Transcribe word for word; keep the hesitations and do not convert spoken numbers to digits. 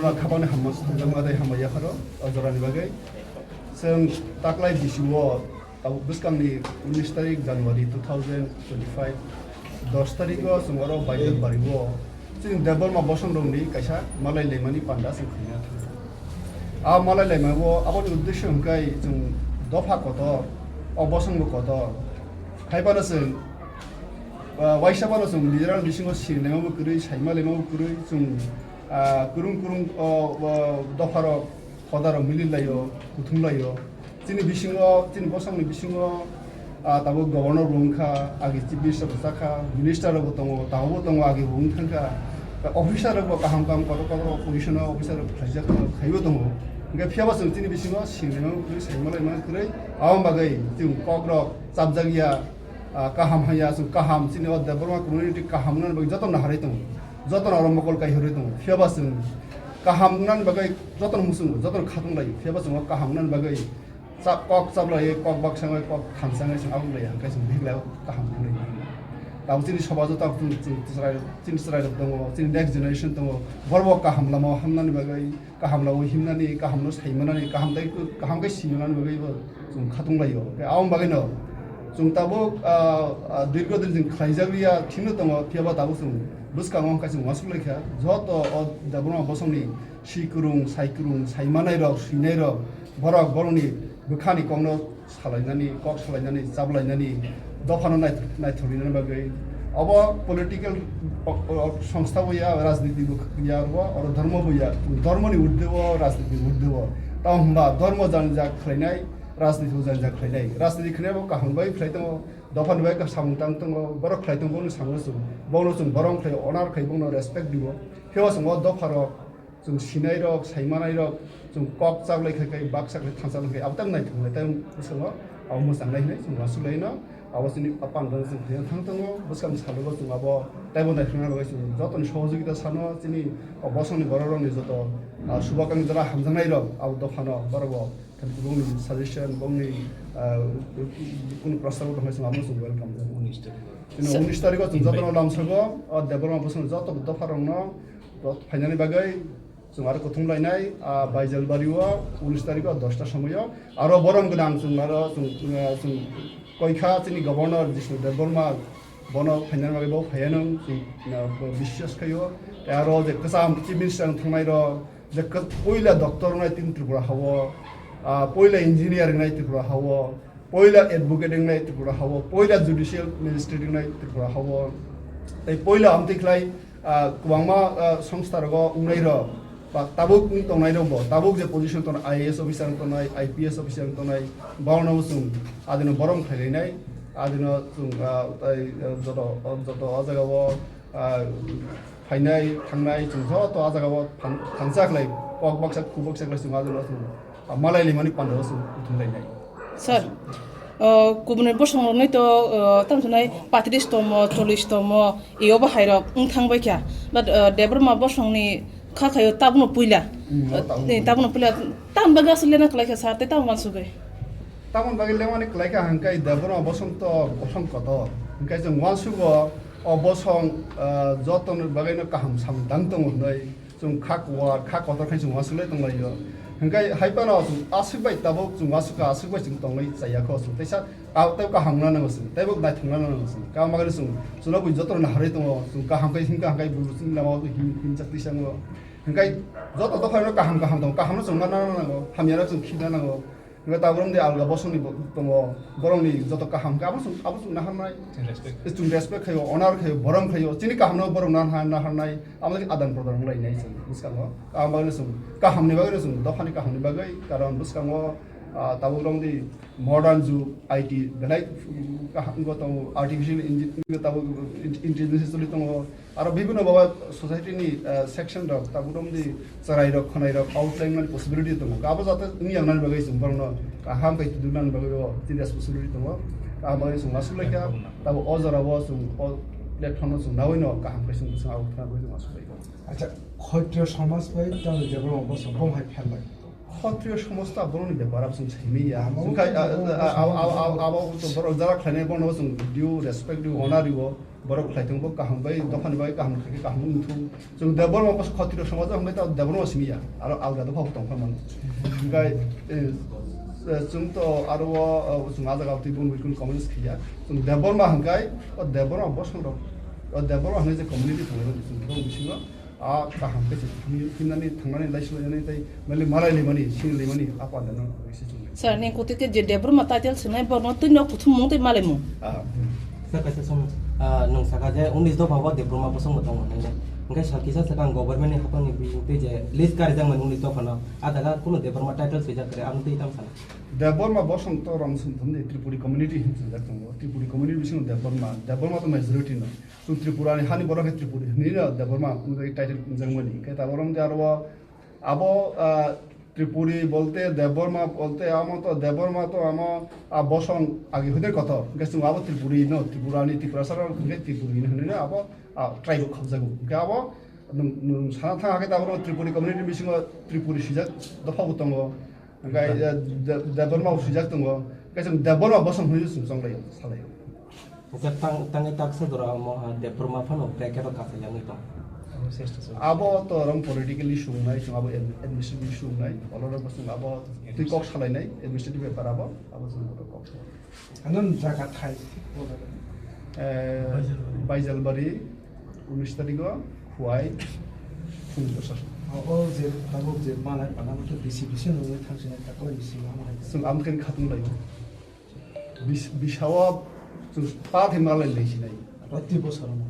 Khabangni hamma swngjak ma tei hamma yapharo o jorani bagwi. Chwng taklai bisio abo bwskangni unis tarik January two thousand twenty-five, dos tariko chwng oro Baijalbario chini Debbarma bosongrokni kaisa malai laimani panda chwng khaina thango. A malai laimao aboni uddesyo hwnkhe chwng dopha kotor, o bosongbo kotor. Haiphano chwng, ah, waisa phano chwng nijera bisingo sini laimabo kwrwi, saima laimabo kwrwi, chwng, ah, kwrwng kwrwng o, o dopharok, hodarok mili laio, kuthum laio. Chini bisingo, chini bosongni bisingo, ah, tabuk governor bo wngkha, agi chief minister bo chakha, minister rok bo tongo, tabuk bo tongo, agi bo wng thangkha. Officer rok bo kaham kaham kotor kotor position o officer rok khlaijak, khaibo tongo. Hwnkhe phiyaba chwng chini bisingo sini laimani kwrwi, saima laimani kwrwi, aboni bagwi chwng kok rok chapjak ya, ah, kaham haya, chwng kaham, chini o Debbarma community kaham wngnani bagwi joto naharwi tongo, joto no oro mokol kaihorwi tongo. Phiyaba chwng kaham wngnani bagwi joto no muchungo, joto no khatung laio. Phiyaba chwng o kaham wngnani bagwi cha-, kok chaplai, kok baksa wngnai, kok thansa wngnai, chwng aboni lai hwnkhe chwng bihik lai kaham wngnai. Tabuk chini somajo tabuk chwng, chwng chwrai, chini chwrai rok tongo, chini next generation tongo, borok bo kaham lama o hamnani bagwi, kaham lama o himnani, kaham no saimanani, kaham tei kaham khe simanani bagwi bo chwng khatung laio. Tei aboni bagwi no chwng tabuk, ah, ah, dirgo din chwng khlaijak liya thino tongo, phiyaba tabuk chwng bwskango hwnkhe chwng uansuk laikha, joto o Debbarma bosongni si kwrwng, sai kwrwng, sai manai rok, swinai rok, borok borokni bwkhani kokno salainani, kok salainani, chaplainani, dophano naithok-, naithoklinani bagwi. Obo political o, o, songstha bo ya, rajniti bo ya, oro, oro dhormo bo ya, dhormoni urdhwe o, rajniti urdhwe o. Tamo hwnba dhormo jani ja khlainai, rajniti bo jani ja khlainai. Rajniti khlainai bo kaham bai khlai tongo, dophani bai samung tang tongo, borok khlai tongo, bono samung chwng, bono chwng borom khlai, honor khlai, bono respect dibo. Phiyaba chwng o dopharok chwng sinai rok, sai manai rok, chwng kok chaklai khai khai, baksa khlai thansa khlai khai, abo tamo naithok nai, tamo bwskango abo mwchang nai hinwi chwng uansuk lai no, abo chini a pandano chwng khaina thang tongo, bwskang salo bo chwng abo teibo naithok nai bagwi chwng jotoni sohojogita sano, chini o bosongni borok rokni joto, ah, subakang jora hamjaknai rok abo dophano borok bo bongni suggestion, bongni, ah, kunu prostab tong khe chwng abo chwng welcome khlaio. Chwng Sir. Unis tariko chwng jotono lamsogo, o Debbarma bosong joto dopha rokno, rok phainani bagwi chwng aro kuthum lainai, ah, Baijalbari o unis tariko dosta somoio. Aro borom gwnang chwng aro chwng, ah, chwng koikha chini governor Jishnu Debbarma, bono phainani bagwi bo phaiya nung chwng, ah, bo biswas khaio. Tei aro je kwcham chief minister wng thangnai rok, je kwk-, puila doctor wngnai tin Tripura hao, ah, puila engineer wngnai Tripura hao, puila advocate wngnai Tripura hao, puila judicial magistrate wngnai Tripura hao, tei puila amtwi khlai, ah, kwbangma, ah, songstha rogo wngnai rok, ba tabuk wng tongnai rok bo, tabuk je position tongnai, I A S officer wng tongnai, I P S officer wng tongnai, borokno bo chwng adino borom khlai lainai, adino chwng, ah, tei, ah, joto, joto o jaga o, ah, phainai, thangnai, chwng joto a jaga o thang-, thangsa khlai, kok baksa, khu baksa khlai chwng adino chwng, ah, malai laimani panda o chwng kuthum lainai. Sir, uh, kubuni bosong rokni to, uh, tamo sanai patris tomo, chollish tomo, iyo bahai rok wng thang bai kha. But, uh, Debbarma bosongni kha khaio tabukno puila. Mm, o tabukno puila. Tabukno puila. Tamoni bagwi aswk lena kwlai kha sir, tei tamo uansugwi? Tamoni bagwi lemani kwlai kha hwnkhe Debbarma bosong to bosong kotor. Hwnkhe chwng uansugo o bosong, ah, jotoni bagwino kaham samung tang tongo hwnwi chwng kha kuwar, kha kotor khe chwng uansuk lai tong laio. Hwnkhe hai phano chwng aswk bai tabuk chwng uansuk kha, aswk bai chwng tong lai chaya kho chwng. Teisa ah, tei kaham wngna nango chwng, tei bo naithok wngna nango chwng. Kaham bagwi chwng, chwngno bui jotono naharwi tongo, chwng kaham khe himkha hwnkhe bui chwngni lama o him-, himchak twi sango. Hwnkhe joto dopha rok kaham kaham tongo, kaham no chwng ma nang nango, hamya no chwng khibna nango. Hwnkhe tabuk romdi alga bosongni bo tongo, borokni joto kaham khe abo chwng, abo chwng naharnai. Respect. Chwng respect khaio, honor khaio, borom khaio, chini kaham no borok nahar-, naharnai, abo khe adan prodan wng lainai chwng bwskango. Kaham bagwi chwng, kaham ni bagwi chwng, dopha ni kaham ni bagwi, karon bwskango, ah, tabuk romdi modern jug, I T belai kaham wngwi tongo, artificial inji-, wngwi tongo, intelligence choli tongo, aro bibhinno baba society ni, eh, section rok tabuk romdi chwrai rok, khwnai rok outline mani possibility tongo. Abo jate wngya wngnani bagwi chwng borokno kaham khe tubunani bagwi bo chini responsibility tongo. Kaham bagwi chwng aswk laikha, tabuk o jora o chwng o platform no chwng nawi no kaham khe chwng bwswng abo thwna bagwi chwng aswk laikha. Acha, Khotriyo somaj bai tamo jebra obo chwng bom hai pher lai. Khotriyo somaj ta borokni bepar abo chwng simi ya. Abo Chwng khai, a, a, a, a, a, a, abo to borok jara khlainai bono chwng due respect, due honor rwo. Borok khlai tongo kaham bai, dophani bai kaham khlai khe kaham wng thung. Chwng Debbarma bos khotriyo somaj wng bai ta Debbarma simi ya. Aro alga dopha bo tong kha man. Hwnkhe, eh, eh, chwng to aro o, o, chwng a jaga twi bun bikun comments khiya. Chwng Debbarma hwnkhe, o Debbarma bosong rok, o Debbarma hwnwi je community tongo, chwng borok bisingo. A kaham khe se thangwi, himnani thangnani laisulainani tei mali malailaimani, sinilaimani a pandano khe se chwng. Sir, ni kutu ke je Debbarma title swnai borno twi nok kuthum mung tei malaimung. Ah. Sir, kaisa song, ah, nwng saka je unis dopha bo Debbarma bosong bo tongo nai. Hwnkhe sal kisa swkang government ni haphang ni bising twi je list karijak mani unis dopha no, a jaga kuno Debbarma title swijak kre, ang twi tam sana. Debbarma bosong to rom sum thum de Tripuri community hin swijak tongo. Tripuri community bisingo Debbarma, Debbarma to majority no. Chwng Tripura ni hani borok khe Tripuri hinwi no Debbarma wngwi title wngjakmani. Khe tabuk oro wngkha aro abo, ah, Tripuri bolte Debbarma bolte amo to Debbarma to amo, ah, bosong agi hwnwi kotor. Hwnkhe chwng abo Tripuri no, Tripura ni Tiprasa rok hwnkhe Tripuri hinwi no abo, ah, tribe o khabjago. Hwnkhe abo nwng, nwng sana thang khe tabuk oro Tripuri community bisingo Tripuri swijak dopha bo tongo. Hwnkhe, eh, De-, Debbarma bo swijak tongo. Hwnkhe chwng Debbarma bosong hinwi chwng chonglaio, salaio. Hwnkhe tang-, tangwi taksa jora omo ha Debbarma phano bracket o kasai yangwi tong. Abo to rom politically issue wngnai, chwng abo ad-, administrative issue wngnai. Olorok bo chwng abo twi kok salainai, administrative bepar abo, abo chwng boto kok salainai. Ano jaga thai. Eh, Baijalbari, unis tarikh o, Khwai, Phungdosar. O, o je tabuk je malai pana bo to bisi bisi nungwi thangsinai ta koi bisi ma malai. Chwng amkhe khatung lai. Bis-, bisao chwng pa khe malai lai sinai. Roti bosor no.